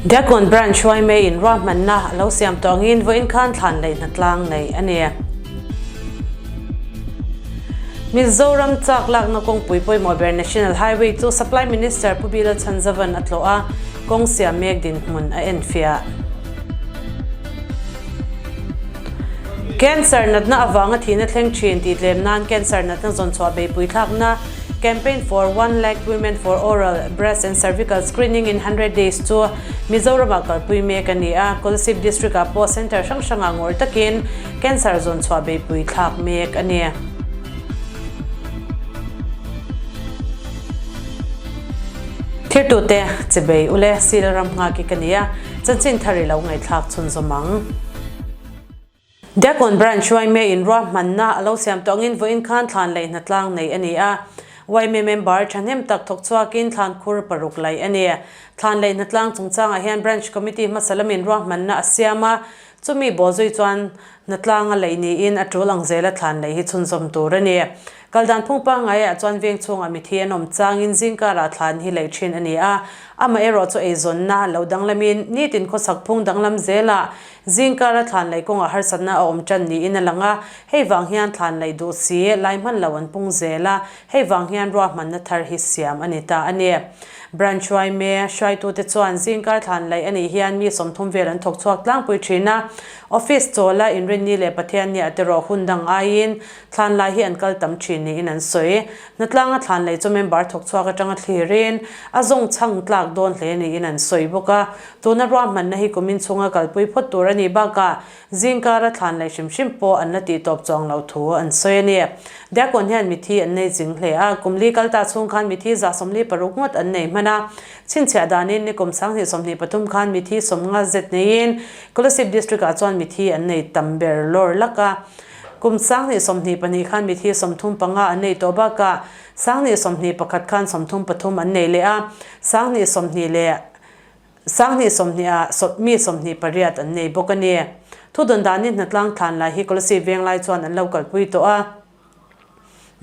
Diakkawn Branch yma in ruahmanna a lo siam tawh angin vawiin khan thlan lei hnatlang nei a ni. Mizoram chak lakna kawngpui pawimawh ber National Highway chu Supply Minister Pu Bilal Chhanzavan a tlawh a, kawng siam mek dinhmun a enfiah. Cancer natna avanga thihna thleng thin tih tlem nan cancer natna zawnchhuah beipui thlakna Campaign for One Lakh Women for Oral, Breast and Cervical Screening in 100 Days chu Mizoramah kalpui mek a ni a, Kolasib District-ah pawh centre hrang hrangah ngawr takin cancer zawnchhuah beipui thlak mek a ni. Thirtute chibei ule sil ram nghak i ka ni a, chanchin thar i lo ngaihthlak chhunzawm ang. Diakkawn Branch yma in ruahmanna a lo siam tawh angin vawiin khan thlan lei hnatlang nei a ni a. Yma member thahnem tak thawk chhuakin thlan khur paruk laih a ni. Thlan lei hnatlang chungchangah hian Branch Committee hmasa lamin ruahmanna a siam a, chumi bawhzui chuan hnatlang a laih niin a tul ang zela thlan lei hi chhunzawm tur a ni. Kal dan phung pangngaiah chuan veng chhungah mithi an awm changin zingkarah thlan hi laih thin a ni a, amaherawh chu eizawnna lo danglamin nitin khawsak phung danglam zelah Zingkara thlan laih kawngah harsatna a awm tan niin a lang a, hei vang hian thlan laih duh si lai hman lo an pung zel a, hei vang hian ruahmanna thar hi siam a ni ta a ni. Branch yma hruaitute chuan zingkar thlan laih a nih hian mi 30 vel an thawk chhuak tlangpui thin a, office chawla Inrinni leh Pathianni ah te rawh hun dang aiin thlan lai hi an kal tam thin niin an sawi. Hnatlanga thlan laih chu member thawk chhuak atanga thlirin a zawng chhang tlak dawn hle niin an sawi bawk a. Tuna ruahmanna hi kumin chhunga kalpui phawt tur a nih bakah zingkara thlan leh hrim hrim pawh an la tih tawp chuang loh thu an sawi a ni. Diakkawn hian mithi an nei zing hle a, kum li kal ta chhung khan mithi 46 ngawt an nei hman a. Chhinchhiah danin nikum 2023 khan mithi 50 zet neiin Kolasib District-ah chuan mithi an nei tam ber lawr lak a. Kum 2022 khan mithi 35 an nei tawh bakah 2021 khan 33 an nei leh a, 2020 leh 2020 ah mi 28 an nei bawk a ni. Thudawn danin hnatlang thlan lai hi Kolasib Venglai chuan an lo kalpui tawh a.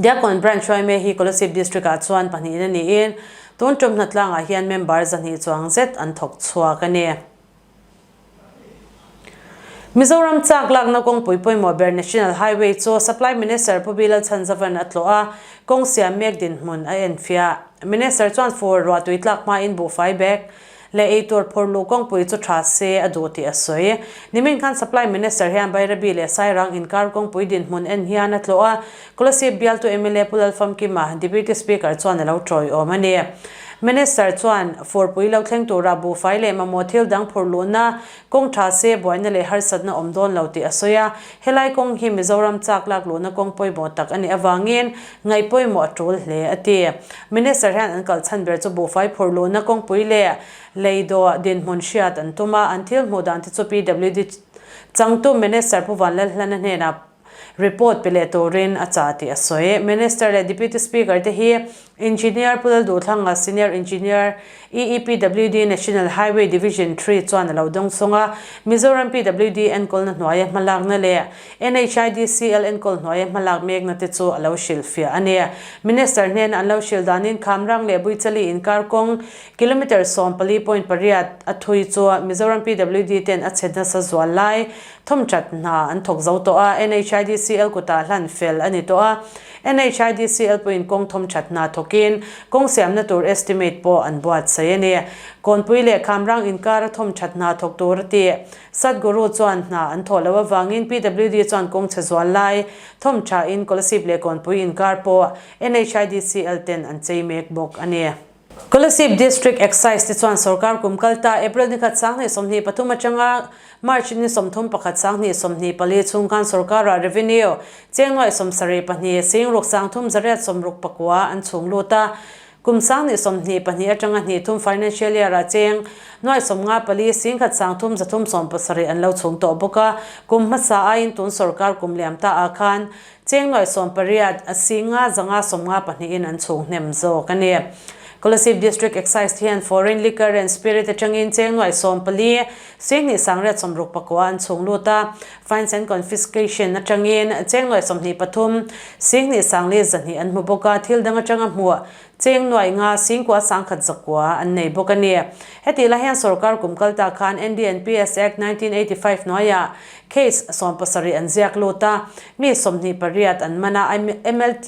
Diakkawn Branch yma hi Kolasib District ah chuan pahnihin a niin tun tum hnatlang ah hian member 200 chuang zet an thawk chhuak a ni. Mizoram chak lakna kawngpui pawimawh ber National Highway chu Supply Minister Pu Bilal Chhanzavan a tlawh a, kawng siam mek dinhmun a enfiah. Minister chuan fur ruahtui tlak hmain buhfai bag leh eitur phur luh kawngpui chu tha se a duh tih a sawi. Nimin khan Supply Minister hian Bairabi leh Sairang inkar kawngpui dinhmun en hian a tlawh a, Kolasib bialtu mla Pu Lalfamkima, Deputy Speaker chuan a lo tawiawm a ni. Minister chuan furpui lo thleng tura buhfai leh mamawh thil dang phur luhna kawng tha se buaina leh harsatna awm dawn lo tih a sawi a. Helai kawng hi Mizoram chak lak luhna kawng pawimawh tak a nih avangin ngaih pawimawh a tul hle a ti. Minister hian an kal chhan ber chu buhfai phur luhna kawngpui leh lei dawh dinhmun hriat an tum a, an thil hmuh dan te chu PWD changtu Minister Pu Vanlalhlana hnenah Report pe leh turin a chah tih a sawi. Minister leh Deputy Speaker te hi Engineer Pu Lalduhthanga, Senior Engineer, EEPWD National Highway Division Three chuan a lo dawngsawng a, Mizoram PWD enkawlna hnuaia hmalakna leh NHIDCL enkawl hnuaia hmalak mekna te chu a lo hrilhfiah a ni. Minister hnena an lo hrilh danin Khamrang leh Buichali inkar kawng kilometre 14.8 a thui chu Mizoram PWD ten a chhe nasa zual lai Thawmṭhat hna an thawk zo tawh a, NHIDCL kutah hlan fel a ni tawh a. NHIDCL pawhin kawng thawmṭhat hna thawkin kawng siamna tur estimate pawh an buatsaih a ni. Kawnpui leh Khamrang inkara thawmṭhat hna thawk tur a ti. Sadhguru chuan hna an thawh loh avangin PWD chuan kawng chhe zual lai thawmṭhain Kolasib leh Kawnpui inkar pawh NHIDCL ten an chei mek bawk a ni. Kolasib District Excise te chuan sorkar kum kal ta April ni khat 2023 atanga March ni 31 2024 chhung khan sorkarah revenue cheng nuaih 72 6 6,369 an chhung lut a. Kum 2022 atanga hnih thum financial year ah cheng nuaih 54 1 3 370 an lo chhung tawh bawk a. Kum hmasa aiin tun sorkar kum liam ta ah khan Cheng nuaih 18 5 5 52 in an chhung hnem zawk a ni. Kolasib District Excise hian Foreign Liquor and Spirit atangin cheng nuaih 14, 10 sangriat 60 pakua an chhung lut a, Fines and Confiscation atangin cheng nuaih 23, 10 sangli 200 an hmu bawk a, thil dang atanga hmuh cheng nuaih nga 10 sangkhat zakua an nei bawk a ni. Hetih lai hian sorkar kum kal ta khan NDNPS Act 1985 hnuaiah case 17 an ziak lut a, mi 28 an man a, MLT,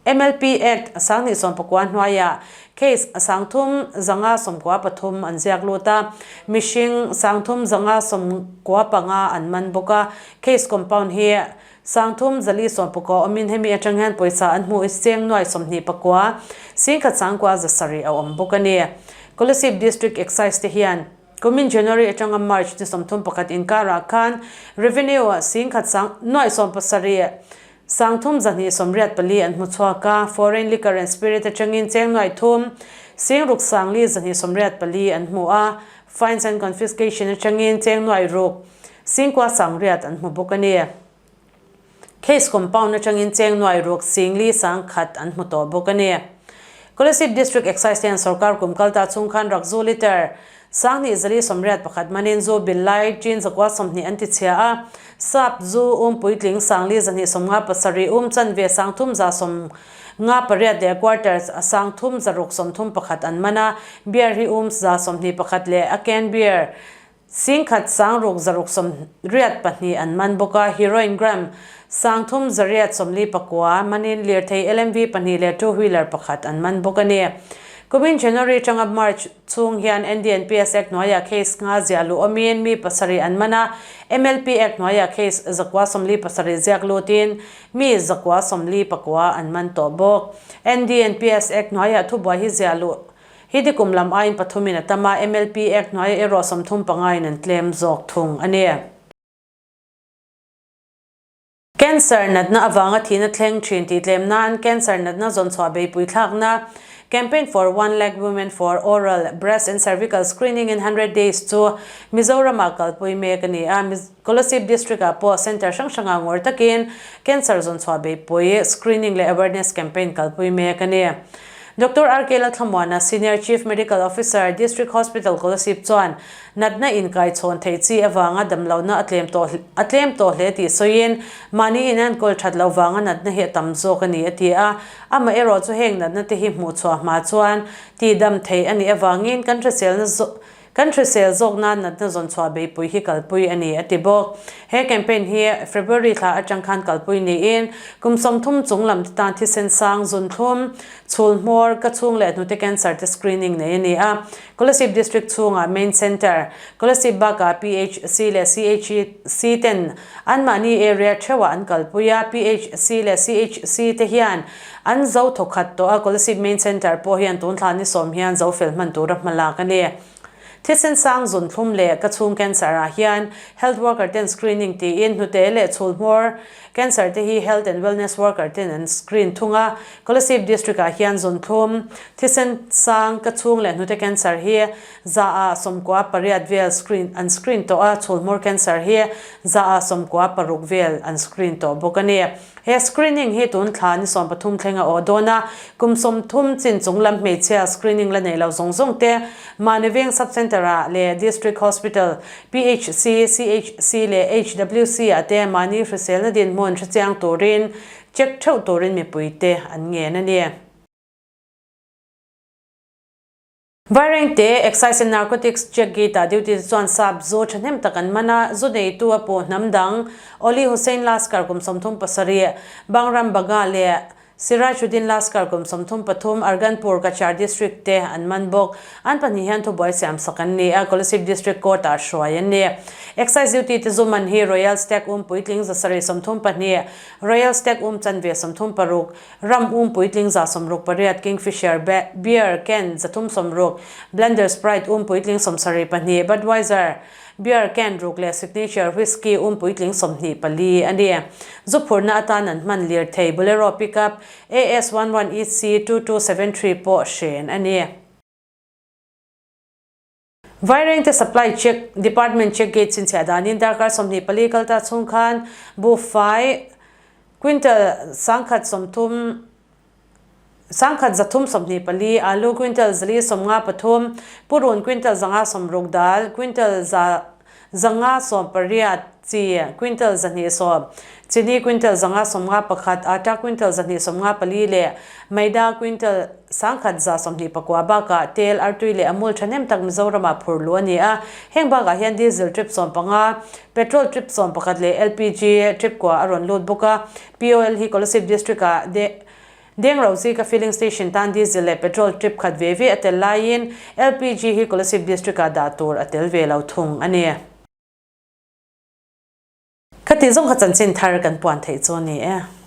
MLP Act 2019 hnuaiah case 393 an ziak lut a, mihring 395 an man bawk a, case compound hi 3419 awmin hemi atang hian pawisa an hmuh i cheng nuai 29, 10,907 a awm bawk a ni. Kolasib District Excise te hian kumin January atanga March ni 31 inkarah khan revenue 10,000 nuai 17 3,284 an hmu chhuak a, foreign liquor and spirit atangin cheng nuai thum, 6,000 284 an hmu a, fines and confiscation atangin cheng nuai ruk, 9,900 an hmu bawk a ni. Case compound atangin cheng nuai ruk, 4,100 an hmu tawh bawk a ni. Kolasib District Excise hian sorkar kum kal ta chhung khan rakzu litre 2481 manin zu bil lai chin 120 an ti chhia a, sap zu um puitling 4,257 um chanve 3,158 leh quarters 3,631 an man a, beer hi um 121 leh a can beer 1,682 an man bawk a, heroin gram 3,849 manin lirthei LMV pahnih leh two wheeler pakhat an man bawk a ni. Kumin January atanga March chhung hian NDNPS Act hnuaiah case nga ziah luh awmin mi pasarih an man a, MLP Act hnuaiah case 147 ziak lutin mi 149 an man tawh bawk. NDNPS Act hnuaiah thubuai hi ziah luh hi dikum lam aiin pathumin a tam a, MLP Act hnuaiah erawh 35 in an tlem zawk thung a ni. Cancer natna avanga thihna thleng thin tih tlem nan cancer natna zawnchhuah beipui thlakna Campaign for One Lakh Women for Oral, Breast and Cervical Screening in 100 Days chu Mizoramah kalpui mek a ni a. Kolasib District-ah pawh centre hrang hrangah ngawr takin cancer zawnchhuah beipui screening leh awareness campaign kalpui mek a ni. Doctor RK Lalthlamuana, Senior Chief Medical Officer, District Hospital Kolasib chuan Natna inkai chhawn theih chi avanga damlohna a tlem tawh a tlem tawh hle tih sawiin, mahni in an kawl that loh vanga natna hi a tam zawk a ni a ti a. Amaherawh chu heng natna te hi hmuh chhuah hma chuan tihdam theih a nih avangin kan hriselna kan hrisel zawk nan natna zawn chhuah beihpui hi kalpui a ni a ti bawk. He campaign hi February thla atang khan kalpui niin kum 30 chung lam te tan thisen sang zun thlum, chhul hmawr, ka chhung leh hnute cancer te screening nei a ni a. Kolasib District chhungah Main Centre, Kolasib bakah PHC leh CHC ten anmahni area theuhah an kalpui a, PHC leh CHC te hian an zo thawkhat tawh a, Kolasib Main Centre pawh hian tun thla ni sawm hian zo fel hman tura hmalak a ni. Thisen sang zun thlum leh ka chhung cancer ah hian Health Worker ten screening tiin hnute leh chhul hmawr cancer te hi Health and Wellness Worker ten an screen thung a, Kolasib District ah hian zun thlum, thisen sang, ka chhung leh hnute cancer hi za ah 98 vel screen an screen tawh a, chhul hmawr cancer hi za ah 96 vel an screen tawh bawk a ni. He screening hi tun thla ni 13 thleng a awh dawn a, kum 30 chin chung lam hmeichhia screening la nei lo zawng zawng te mahni veng sub centre ah leh District Hospital, PHC, CHC leh HWC ah te mahni hriselna dinhmun hrechiang turin Check theuh turin mipuite an ngen a ni. Vairengte Excise and Narcotics Check Gate-ah duty te chuan sap zu thahnem tak an man a, zu neitu a puh hnam dang Oli Hussain Laskar kum 37, Bangram Baga leh Sirajuddin Laskar kum 33, Arganpur, Cachar District te an man bawk. An pahnih hian thubuai siam sak an ni a, Kolasib District Court-ah hruai an ni. Excise duty te zu man hi Royal Stag um puitling 732, Royal Stag um chanve 36, Ram um puitling 68, Kingfisher Beer can 360, Blender Sprite um puitling 72, Budweiser Beer can ruk leh Signature Whisky um puitling 24 a ni. Zu phurna atan an hman lirthei Bolero Pickup AS one one EC 2273 pawh hren a ni. Vairengte Supply Check Department Check Gate chhinchhiah danin darkar 24 kal ta chhung khan buhfai quintal 130. 1324, Alu quintal 453, Purun quintal 560 Dal quintal 518, Chi quintal 210, Chini quintal 551, Atta quintal 254 leh Maida quintal 1129 bakah tel, artui leh amul thahnem tak Mizoramah phur luh a ni a. Heng bakah hian diesel trip 15, petrol trip 11 leh LPG trip kua a rawn lut bawk a. POL hi Kolasib District-ah Dengrozika Filling Station tan diesel leh petrol trip khat ve ve a tel laiin LPG hi Kolasib District-ah dah tur a tel ve lo thung a ni. Khati zawng kha chanchin thar kan puan theih chu a ni e.